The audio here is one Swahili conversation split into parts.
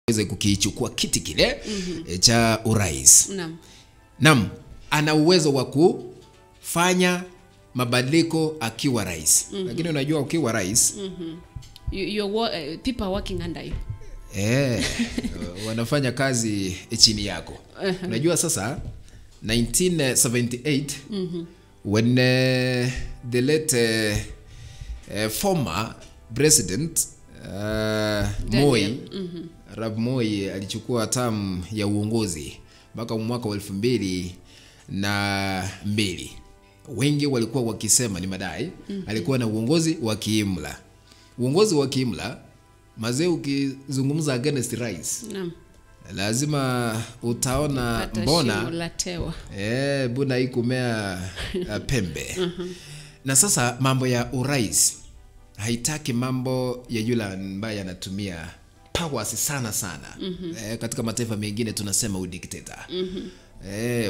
Aweze kukichukua kiti kile cha urais. Naam. Naam, ana uwezo wa kufanya mabadiliko akiwa rais. Lakini unajua ukiwa rais, People are working under you. Wanafanya kazi chini yako. Unajua sasa 1978 when the late former president Moi, Arap Moi alichukua tamu ya uongozi mpaka mwaka wa 2002. Wengi walikuwa wakisema ni madai, alikuwa na uongozi wa kiimla. Uongozi wa kiimla, mazee, ukizungumza against rais, lazima utaona Pata mbona shimo la tewa. Mbona haikumea pembe. Na sasa mambo ya urais haitaki mambo ya yule ambaye anatumia powers sana sana. Katika mataifa mengine tunasema udikteta.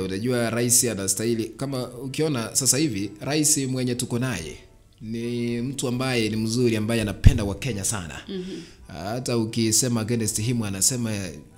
Unajua rais anastahili, kama ukiona sasa hivi rais mwenye tuko naye ni mtu ambaye ni mzuri, ambaye anapenda Wakenya sana. Hata ukisema against him anasema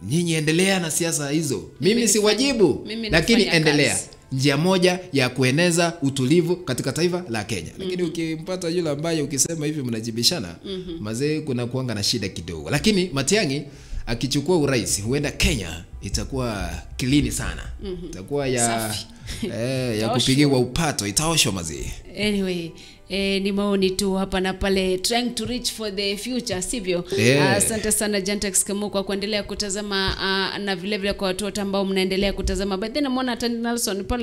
nyinyi endelea na siasa hizo, mimi si wajibu, mimi lakini nafanya endelea. kazi. Njia moja ya kueneza utulivu katika taifa la Kenya. Lakini ukimpata yule ambaye ukisema hivi mnajibishana, mazee, kuna kuanga na shida kidogo. Lakini Matiang'i akichukua urais, huenda Kenya itakuwa clean sana. Itakuwa ya Safi. Ya Itaoshwa. kupigiwa upato, itaoshwa mazee. Anyway, ni maoni tu hapa na pale, trying to reach for the future, sivyo? Yeah. Asante sana Jantex Kamu kwa kuendelea kutazama, na vile vile kwa watu wote ambao mnaendelea kutazama. By then namwona Tandi Nelson pale.